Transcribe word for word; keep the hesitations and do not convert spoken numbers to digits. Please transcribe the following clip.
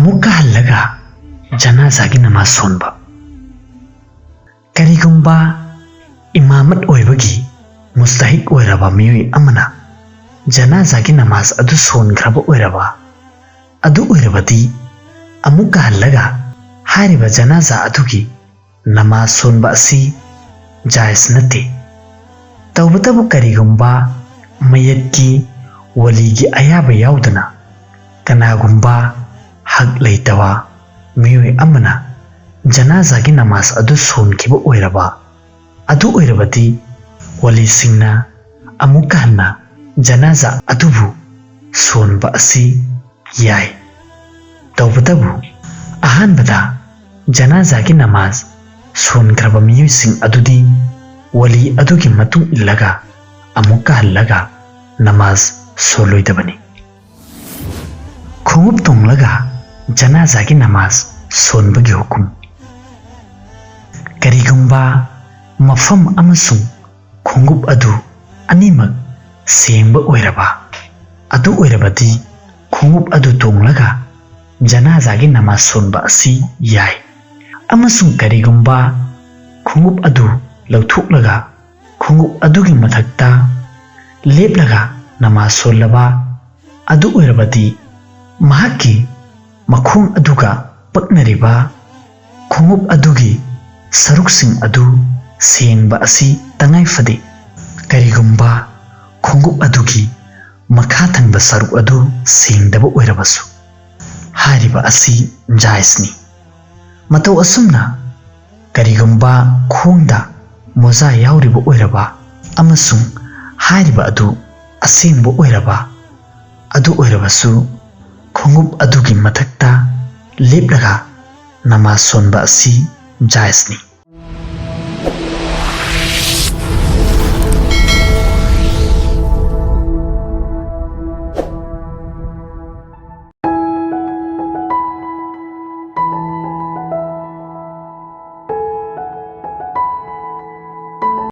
ꯑꯃꯨꯛꯀ ꯍꯜꯂꯒ ꯖꯅꯥꯖꯥꯒꯤ ꯅꯃꯥꯖ ꯁꯣꯟꯕ꯫ ꯀꯔꯤꯒꯨꯝꯕ ꯏꯃꯥꯃꯠ ꯑꯣꯏꯕꯒꯤ ꯃꯨꯁꯇꯍꯤꯛ ꯑꯣꯏꯔꯕ ꯃꯤꯑꯣꯏ ꯑꯃꯅ ꯖꯅꯥꯖꯥꯒꯤ ꯅꯃꯥꯖ ꯑꯗꯨ ꯁꯣꯟꯈ꯭ꯔꯕ ꯑꯣꯏꯔꯕ, ꯑꯗꯨ ꯑꯣꯏꯔꯕꯗꯤ ꯑꯃꯨꯛꯀ ꯍꯜꯂꯒ ꯍꯥꯏꯔꯤꯕ ꯖꯅꯥꯖꯥ ꯑꯗꯨꯒꯤ ꯅꯃꯥꯖ ꯁꯣꯟꯕ ꯑꯁꯤ ꯖꯥꯏꯖ ꯅꯠꯇꯦ꯫ ꯇꯧꯕꯇꯕꯨ ꯀꯔꯤꯒꯨꯝꯕ ꯃꯌꯠꯀꯤ ꯋꯥꯂꯤꯒꯤ ꯑꯌꯥꯕ ꯌꯥꯎꯗꯅ ꯀꯅꯥꯒꯨꯝꯕ ꯍꯛ ꯂꯩꯇꯕ ꯃꯤꯑꯣꯏ ꯑꯃꯅ ꯖꯅꯥꯖꯥꯒꯤ ꯅꯃꯥꯖ ꯑꯗꯨ ꯁꯣꯟꯈꯤꯕ ꯑꯣꯏꯔꯕ, ꯑꯗꯨ ꯑꯣꯏꯔꯕꯗꯤ ꯋꯥꯂꯤꯁꯤꯡꯅ ꯑꯃꯨꯛꯀ ꯍꯟꯅ ꯖꯅꯥꯖꯥ ꯑꯗꯨꯕꯨ ꯁꯣꯟꯕ ꯑꯁꯤ ꯌꯥꯏ꯫ ꯇꯧꯕꯇꯕꯨ ꯑꯍꯥꯟꯕꯗ ꯖꯅꯥꯖꯥꯒꯤ ꯅꯃꯥꯖ ꯁꯣꯟꯈ꯭ꯔꯕ ꯃꯤꯑꯣꯏꯁꯤꯡ ꯑꯗꯨꯗꯤ ꯋꯥꯂꯤ ꯑꯗꯨꯒꯤ ꯃꯇꯨꯡ ꯏꯜꯂꯒ ꯑꯃꯨꯛꯀ ꯍꯜꯂꯒ ꯅꯃꯥꯖ ꯁꯣꯜꯂꯣꯏꯗꯕꯅꯤ꯫ ꯈꯣꯡꯎꯞ ꯇꯣꯡꯂꯒ ꯖꯅꯥꯖꯥꯒꯤ ꯅꯃꯥꯖ ꯁꯣꯟꯕꯒꯤ ꯍꯨꯀꯨꯝ꯫ ꯀꯔꯤꯒꯨꯝꯕ ꯃꯐꯝ ꯑꯃꯁꯨꯡ ꯈꯣꯡꯎꯞ ꯑꯗꯨ ꯑꯅꯤꯃꯛ ꯁꯦꯡꯕ ꯑꯣꯏꯔꯕ, ꯑꯗꯨ ꯑꯣꯏꯔꯕꯗꯤ ꯈꯣꯡꯎꯞ ꯑꯗꯨ ꯇꯣꯡꯂꯒ ꯖꯅꯥꯖꯥꯒꯤ ꯅꯃꯥꯖ ꯁꯣꯟꯕ ꯑꯁꯤ ꯌꯥꯏ꯫ ꯑꯃꯁꯨꯡ ꯀꯔꯤꯒꯨꯝꯕ ꯈꯣꯡꯎꯞ ꯑꯗꯨ ꯂꯧꯊꯣꯛꯂꯒ ꯈꯣꯡꯎꯞ ꯑꯗꯨꯒꯤ ꯃꯊꯛꯇ ꯂꯦꯞꯂꯒ ꯅꯃꯥꯖ ꯁꯣꯜꯂꯕ, ꯑꯗꯨ ꯑꯣꯏꯔꯕꯗꯤ ꯃꯍꯥꯛꯀꯤ ꯃꯈꯣꯡ ꯑꯗꯨꯒ ꯄꯛꯅꯔꯤꯕ ꯈꯣꯡꯎꯞ ꯑꯗꯨꯒꯤ ꯁꯔꯨꯛꯁꯤꯡ ꯑꯗꯨ ꯁꯦꯡꯕ ꯑꯁꯤ ꯇꯉꯥꯏ ꯐꯗꯦ꯫ ꯀꯔꯤꯒꯨꯝꯕ ꯈꯣꯡꯎꯞ ꯑꯗꯨꯒꯤ ꯃꯈꯥ ꯊꯪꯕ ꯁꯔꯨꯛ ꯑꯗꯨ ꯁꯦꯡꯗꯕ ꯑꯣꯏꯔꯕꯁꯨ, ꯍꯥꯏꯔꯤꯕ ꯑꯁꯤ ꯖꯥꯏꯖꯅꯤ꯫ ꯃꯇꯧ ꯑꯁꯨꯝꯅ ꯀꯔꯤꯒꯨꯝꯕ ꯈꯣꯡꯗ ꯃꯣꯖꯥ ꯌꯥꯎꯔꯤꯕ ꯑꯣꯏꯔꯕ ꯑꯃꯁꯨꯡ ꯍꯥꯏꯔꯤꯕ ꯑꯗꯨ ꯑꯁꯦꯡꯕ ꯑꯣꯏꯔꯕ, ꯑꯗꯨ ꯑꯣꯏꯔꯕꯁꯨ ꯈꯣꯡꯎꯞ ꯑꯗꯨꯒꯤ ꯃꯊꯛꯇ ꯂꯦꯞꯂꯒ ꯅꯃꯥꯖ ꯁꯣꯟꯕ ꯑꯁꯤ ꯖꯥꯏꯖꯅꯤ꯫